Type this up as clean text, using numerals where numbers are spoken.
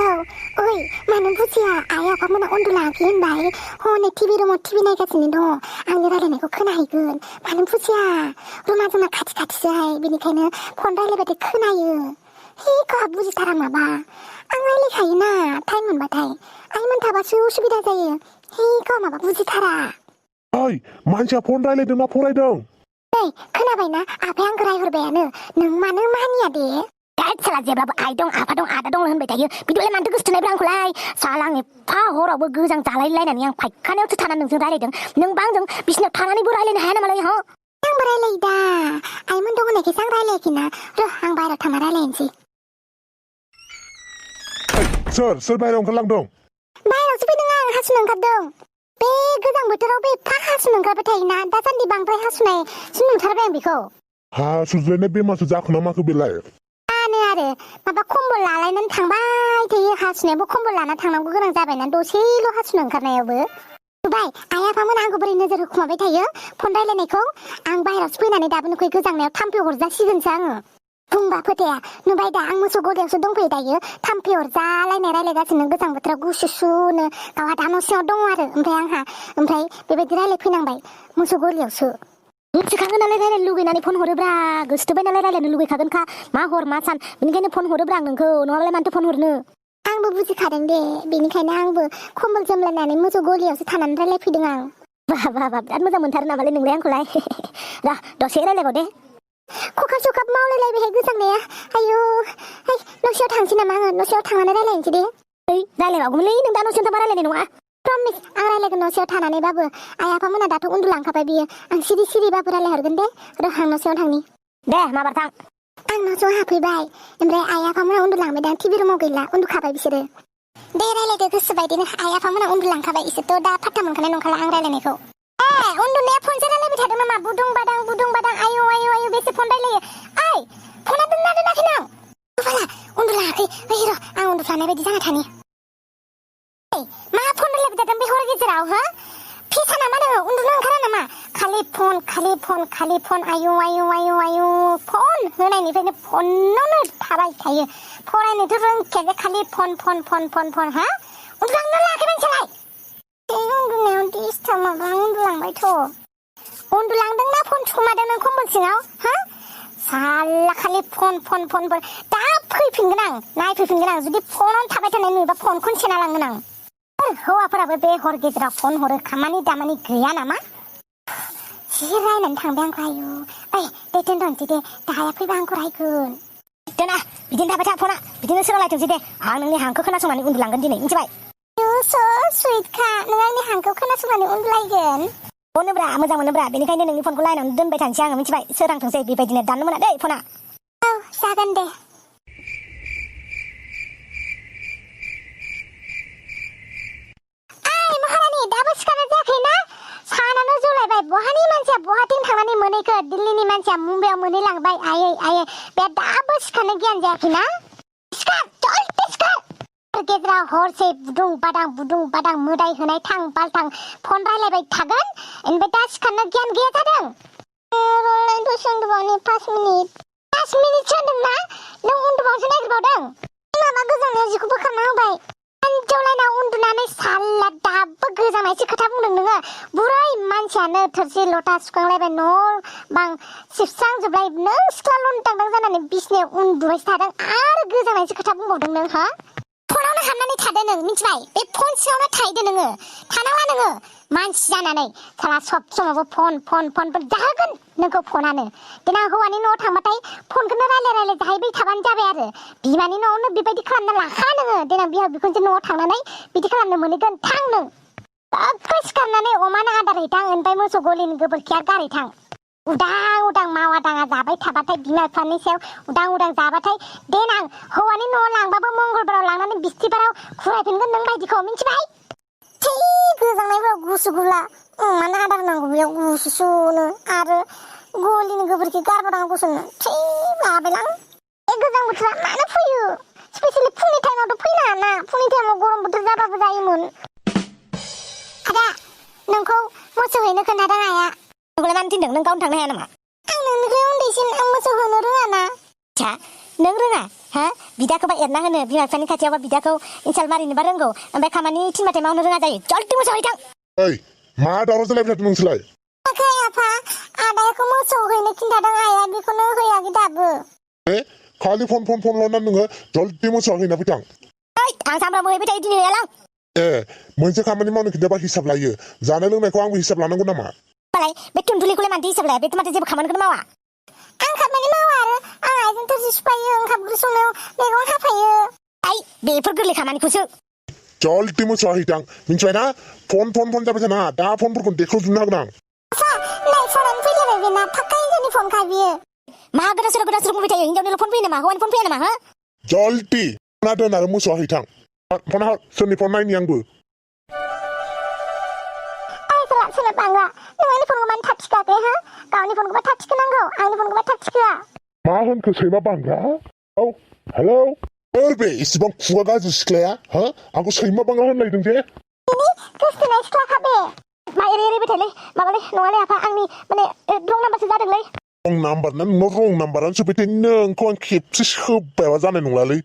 ओइ मानो बुजिया आइ आफामोना उन्दुलाङाखै होनबाय हनै टिभि रुमाव टिभि नायगासिनो दङ आंनि रायलायनायखौ खोनाहैगोन मानो बुजिया रुमा जोंना खाथि खाथिसोहाय बेनिखायनो फन रायलायबाथाय खोनायो हे गावहा बुजिथारा माबा आं रायलायखायोना टाइम मोनबाथाय आइमोन थाबासो उसुबिदा जायो हे गावहा माबा बुजिथारा ओइ मानसिया फन रायलायदों ना फरायदों नै खोनाबायना आफाया आंखौ रायहरबायानो नों मानो मानिया दे साला जेब्लाबो आइ दं आफा दं आदा दं होनबाय थायो बिदिलाय मानोथो गोसोथोनायब्रा आंखौलाय साला आं एफा हरावबो गोजां जालायलायनानै आं फायखानायावसो थानानै नोंजों रायलायदों नोंबा आंजों बिसिनाव थानानैबो रायलायनो हाया नामालाय हो आंबो रायलायो दा आइमोन दं होननायखायसो आं रायलायाखैना र' आं बाहेरायाव थांना रायलायनोसै सोर बाहेरायाव ओंखारलांदों बाहेरायावसो फैदों आं हासुनो ओंखारदों बे गोजां बोथोराव बे एफा हासुनो ओंखारबाय थायोना दासान्दि बांद्राय हासुनायसो नुथारबाय आं बेखौ हासुज्लायनाय बेमारसो जाखोना माखो बेलाय आरो माबा कम्बल लालायनानै थांबाय थायो हासुनायावबो कम्बल लाना थांनांगौ गोनां जाबायना दसेल' हासुनो ओंखारनायावबो नुबाय आइ आफामोन आंखौ बोरै नोजोर होखुमाबाय थायो फन रायलायनायखौ आं बाहेरायावसो फैनानै दाबो नुखै गोजांनायाव थाम्फै हरजासिगोनसो आङो बुंबा फोथाया नुबाय दा आं मोसौ गलियावसो दंफैयो दायो थाम्फै हरजालायनाय रायलायगासिनो गोजां बोथोराव गुसुनो गावहा दा न' सिङाव दङ आरो ओमफ्राय बेबायदि रायलायफैनांबाय मोसौ गलियावसो गोसोखाङो नालाय रायलायनो लुगैनानै फन हरोब्रा गोसोथोबाय नालाय रायलायनो लुगैखागोनखा मा हर मा सान बेनिखायनो फन हरोब्रा आं नोंखौ नङाबालाय मानोथो फन हरनो आंबो बुजिखादों दे बेनिखायनो आंबो कम्बल जोमलायनानै मोसौ गलियावसो थानानै रायलायफैदों आं बा बिराद मोजां मोनथारो नामालाय नोंलाय आंखौलाय र दसे रायलायबाव दे खखाब सखाब मावलायलायबायहाय गोजांनाया आयौ है न'सेयाव थांसै नामा आङो न'सेयाव थांनानै रायलायनोसै दे ओइ रायलायबावगौमोनलै नों दा न'सेयाव थांबा रायलायनाय नङा प्रमिस आं रायलायगोन न'सेयाव थानानैबाबो आइ आफामोना दाथ' उन्दुलांखाबाय बियो आं सिरिबाबो रायलायहरगोन दे र' आं न'सेयाव थांनि दे माबार थां आं न'सेयाव हाबफैबाय ओमफ्राय आइ आफामोना उन्दुलांबाय दां टिभि रुमाव गैला उन्दुखाबाय बिसोरो दे रायलायदो गोसो बायदिनो आइ आफामोना उन्दुलांखाबाय इसोरथ' दा फात्ता मोनखानाय नंखाला आं रायलायनायखौ उन्दुनाया फनसो रायलायबाय थादों नामा बुदुं बादां आयौ बेसे फन रायलायो ओइ फना दोनना दोनाखै नों बाला उन्दुलाङाखै ओइ र' आं उन्दुफ्लानाय बायदि जाना थानि मा फन रायलायबाय थादों बे हर गेजेराव हो फेसा नामा नोङो उन्दुनो ओंखारा नामा खालि फन आयौ फन होनायनिफ्रायनो फनावनो थाबाय थायो फरायनोथ' रोंखाया खालि फन हा उन्दुलांनो लायाखै मानसियालाय उन्दुनायाव दिस्टार्ब माबा उन्दुलांबायथ' उन्दुलांदोंना फन थुमादों नों कम्बल सिङाव हा साला खालि फन दा फैफिनगोन आं नायफैफिनगोन आं जुदि फनावनो थाबाय थानाय नुयोबा फनखौनो सेना लांगोन आं हौवाफोराबो बे हर गेजेराव फन हरो खामानि दामानि गैया नामा जि रायनानै थांबाय आंखौ आयु ओइ दे दोनथ'नोसै दे दाहाया फैबा आंखौ रायगोन दोना बिदिनो थाबाय था फना बिदिनो सोरांलायथोंसै दे आं नोंनि हांखो खोनासंनानै उन्दुलांगोन दिनै मिथिबाय स' सुइटखा नों आंनि हांखो खोनासंनानै उन्दुलायगोन मोनोब्रा मोजां मोनोब्रा बेनिखायनो नोंनि फनखौ लाइनावनो दोनबाय थानोसै आङो मिथिबाय सोरांथोंसै बेबायदिनो दाननो मोना दै फना औ जागोन दे बहानि मानसिया बहाथिं थांनानै मोनहैखो दिल्लीनि मानसिया मुम्बाइआव मोनहैलांबाय आयै बे दाबो सिखारनो गियान जायाखैना सिखार गेजेराव हरसे बुदुं बादां मोदाय होनाय थां बालथां फन रायलायबाय थागोन ओमफ्राय दा सिखारनो गियान गैया जादों दसे उन्दुबावनि 5 मिनिटसो होनदोंना नों उन्दुबावसो नागिरबावदों माबा गोजांनायाव जिखौ बोखारना होबाय सानजौलायना उन्दुनानै साला दाबो गोजांनायसो खोथा बुंदों नोङो बुरै मानसियानो थोरसि लथा सुखांलायबाय न' बां सिबस्रांजोबलाय नों सिख्ला लन्दांदां जानानै बिसिनायाव उन्दुबायसो थादों आरो गोजांनायसो खोथा बुंबावदों नों हा फनावनो हाबनानै थादो नों मिथिबाय बे फन सिङावनो थाहैदो नोङो थानाङा नोङो मानसि जानानै साला सब समावबो फन जाहोगोन नोंखौ फनानो देनां हौवानि न'आव थांबाथाय फनखौनो रायलाय जाहैबाय थाबानो जाबाय आरो बिमानि न'आवनो बेबायदि खालामना लाखा नोङो देनां बिहाव बिखुनजो न'आव थांनानै बिदि खालामनो मोनहैगोन थां नों बाख्रि सिखारनानै अमानो आदार हैथां ओमफ्राय मोसौ गलिनि गोबोरखिया गारहैथां उदां मावा दाङा जाबाय थाबाथाय बिमा बिफानि सायाव उदां जाबाथाय देनां हौवानि न'आव लांबाबो मंगलबाराव लांनानै बिस्थिबाराव खुरायफिनगोन नों बायदिखौ मिथिबाय थै गोजांनायफोराव गुसु गुला मानो आदार नांगौ बेयाव गुसुनो आरो गलिनि गोबोरखि गारबोनांगौ गुसुनो थै बाबायलां गोजां बोथोरा मानो फैयो स्पेसियेलि फुंनि टाइमावथ' फैनो हाना फुंनि टाइमाव गरम बोथोर जाबाबो जायोमोन आदा नोंखौ मोसौ हैनो खोन्थादों आया नोंखौलाय मानो थिनदों नों गावनो थांनो हाया नामा आं नोंनिफ्राय उन्दैसिन आं मोसौ होनो रोङा ना नों रोङा हा बिदाखौबा एरना होनो बिमा बिफानि खाथियावबा बिदाखौ इनसाल्ट मारिनोबा रोंगौ ओमफ्राय खामानि थिनबाथाय मावनो रोङा जायो जल्दि मोसौ हैथां ओइ मा दावराव जालायबाय थादों नोंसोरलाय आखै आफा आदाखौ मोसौ हैनो खिन्थादों आइया बेखौनो हैयाखै दाबो खालि फन ल'ना नोङो जल्दि मोसौ हैना फैथां आं सामफ्रामबो हैबाय थायो दिनै हैयालां मोनसे खामानि मावनो खिन्थाबा हिसाब लायो जानाय लोंनायखौ आंबो हिसाब लानांगौ नामा होमबालाय बे टुनटुलिखौलाय मानोथो हिसाब लाया बेथ' माथो जेबो खामानिखौनो मावा आं खामानि मावा आरो आं आइजों थोरसि सुफायो ओंखाम ओंख्रि संनायाव मैगं हाफायो बेफोर गोरलै खामानिखौसो जल्दि मोसौ हैथां मिन्थिबायना फन जाबाय थानाङा दा फनफोरखौ देख्रुबजोबनो हागोन आं नै फनानो फैलायबाय बेना फाक्का हिनजावनि फनखा बियो मा गोदाव सोराव बुंबाय थायो हिनजावनिल' फन फैयो नामा हौवानि फन फैया नामा हो जल्दि ना दोन आरो मोसौ हैथां फना सोरनि फन नायनि आंबो सोलाब बांला नों आंनि फनखौ मानो थाब थिखाखै हो गावनि फनखौबा थाब थिखोनांगौ आंनि फनखौबा थाब थिखोआ मा होनखो सैमा बांग्रा औ हेलौ बे इसेबां खुगा गाज्रि सिख्लाया हो आंखौ सैमा बांग्रा होनलायदों जे गोसथोनाय सिख्लाखा बे मा एरैबाय थायोलै माबालै नङालै आफा आंनि माने रं नाम्बारसो जादोंलै रं नाम्बार ना नोंनाव रं नाम्बारानो सोबाय थायो नोंखौ आं खेबसे सोबायबा जानाय नंलालै